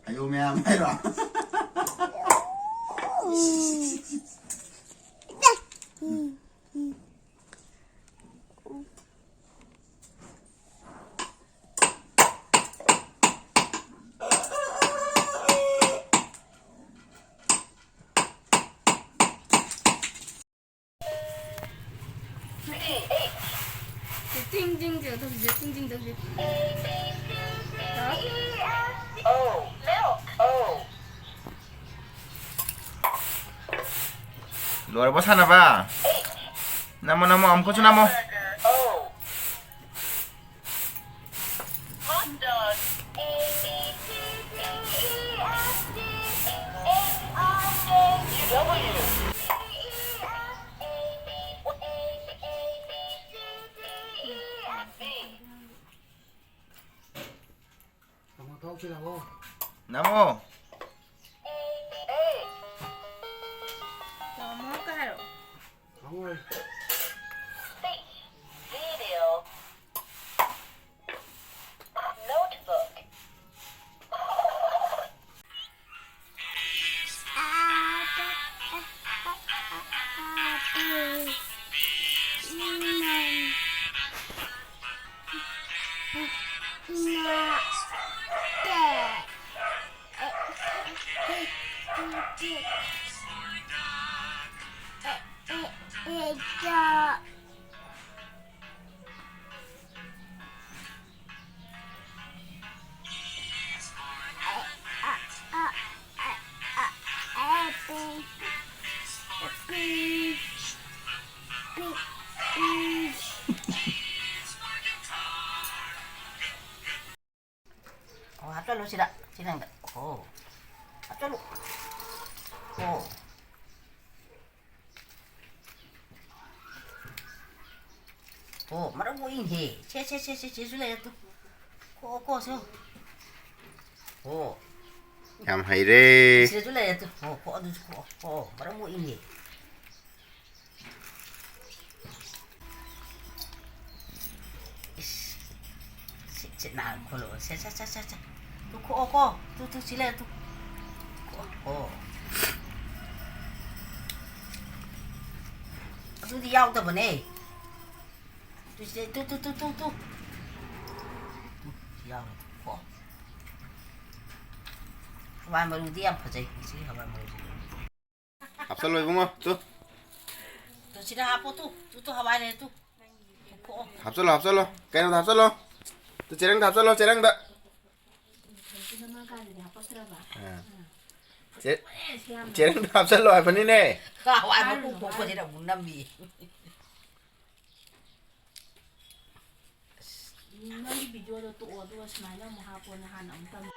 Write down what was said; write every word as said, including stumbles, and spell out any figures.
ꯑꯌꯣ ꯃꯌꯥꯝ ꯍꯥꯏꯔꯣ? ꯆꯤꯡ ꯆꯤꯡ ꯆꯤꯡ ꯇꯧꯁꯤ, ꯆꯤꯡ ꯆꯤꯡ ꯇꯧꯁꯤ꯫ ꯂꯣꯏꯔꯕꯣ ꯁꯥꯟꯅꯕ? ꯅꯝꯃꯣ, ꯅꯝꯃꯣ, ꯑꯃꯨꯛꯀꯁꯨ ꯅꯝꯃꯣ꯫ ꯅꯝꯃꯣ꯫ ꯇꯥꯃꯣ ꯀꯩ ꯍꯥꯏꯔꯛꯑꯣ? ꯑꯣ, ꯍꯥꯞꯆꯜꯂꯨ ꯁꯤꯗ, ꯁꯤ ꯅꯪꯗ꯫ ꯑꯣ, ꯍꯥꯞꯆꯜꯂꯨ꯫ ꯑꯣ꯫ ꯑꯣ, ꯃꯔꯝ ꯃꯣꯛꯏꯅꯦꯍꯦ꯫ ꯁꯦ, ꯁꯦ, ꯁꯦ, ꯁꯦ, ꯁꯤꯁꯨ ꯂꯩꯔꯦ ꯇꯨ꯫ ꯀꯣ, ꯀꯣ, ꯁꯦ꯫ ꯑꯣ꯫ ꯌꯥꯝ ꯍꯩꯔꯦ꯫ ꯁꯤꯗꯁꯨ ꯂꯩꯔꯦ ꯇꯨ꯫ ꯑꯣ, ꯀꯣ, ꯑꯗꯨꯁꯨ ꯀꯣ꯫ ꯑꯣ, ꯃꯔꯝ ꯃꯣꯛꯏꯅꯦ꯫ ꯅꯥ ꯈꯣꯠꯂꯣ꯫ ꯁꯦ, ꯁꯦ, ꯁꯦ, ꯁꯦ, ꯁꯦ꯫ ꯇꯨ ꯈꯣꯛꯑꯣꯀꯣ꯫ ꯇꯨ, ꯇꯨ, ꯁꯤ ꯂꯩꯔꯦ, ꯇꯨ꯫ ꯈꯣꯛꯑꯣ꯫ ꯑꯗꯨꯗꯤ ꯌꯥꯎꯗꯕꯅꯦ꯫ ꯇꯨ, ꯁꯤ, two, two, two, two, two. Two, ꯁꯤ ꯌꯥꯎꯔꯦ, ꯇꯨ, ꯈꯣꯛꯑꯣ꯫ ꯍꯋꯥꯏ ꯃꯔꯨꯗꯤ ꯌꯥꯝ ꯐꯖꯩ, ꯁꯤ ꯍꯋꯥꯏ ꯃꯔꯨꯁꯦ꯫ ꯍꯥꯞꯆꯜꯂꯣ ꯏꯕꯨꯡꯉꯣ, ꯇꯨ꯫ ꯇꯨ, ꯁꯤꯗ ꯍꯥꯞꯄꯣ, ꯇꯨ꯫ ꯇꯨ, ꯇꯨ, ꯍꯋꯥꯏ ꯂꯩꯔꯦ, ꯇꯨ꯫ ꯈꯣꯛꯑꯣ꯫ ꯍꯥꯞꯆꯜꯂꯣ, ꯍꯥꯞꯆꯜꯂꯣ꯫ ꯀꯩꯅꯣꯗ ꯍꯥꯞꯆꯜꯂꯣ꯫ ꯇꯨ, ꯆꯦꯔꯪꯗ ꯍꯥꯞꯆꯜꯂꯣ, ꯆꯦꯔꯪꯗ꯫ ꯑꯥ꯫ ꯆꯦ-, ꯆꯦꯔꯪꯗ ꯍꯥꯞꯆꯜꯂꯣ ꯍꯥꯏꯕꯅꯤꯅꯦ꯫ ꯍꯋꯥꯏ ꯃꯀꯨ ꯈꯣꯛꯄꯁꯤꯗ ꯑꯃꯨꯛ ꯅꯝꯃꯤ꯫ ꯅꯪꯒꯤ ꯚꯤꯗꯤꯑꯣꯗꯣ ꯇꯣꯛꯑꯣ, ꯑꯗꯨꯒ ꯁꯨꯃꯥꯏꯅ ꯑꯃꯨꯛ ꯍꯥꯞꯄꯣ, ꯅꯍꯥꯟ ꯑꯃꯨꯛ ꯇꯝ-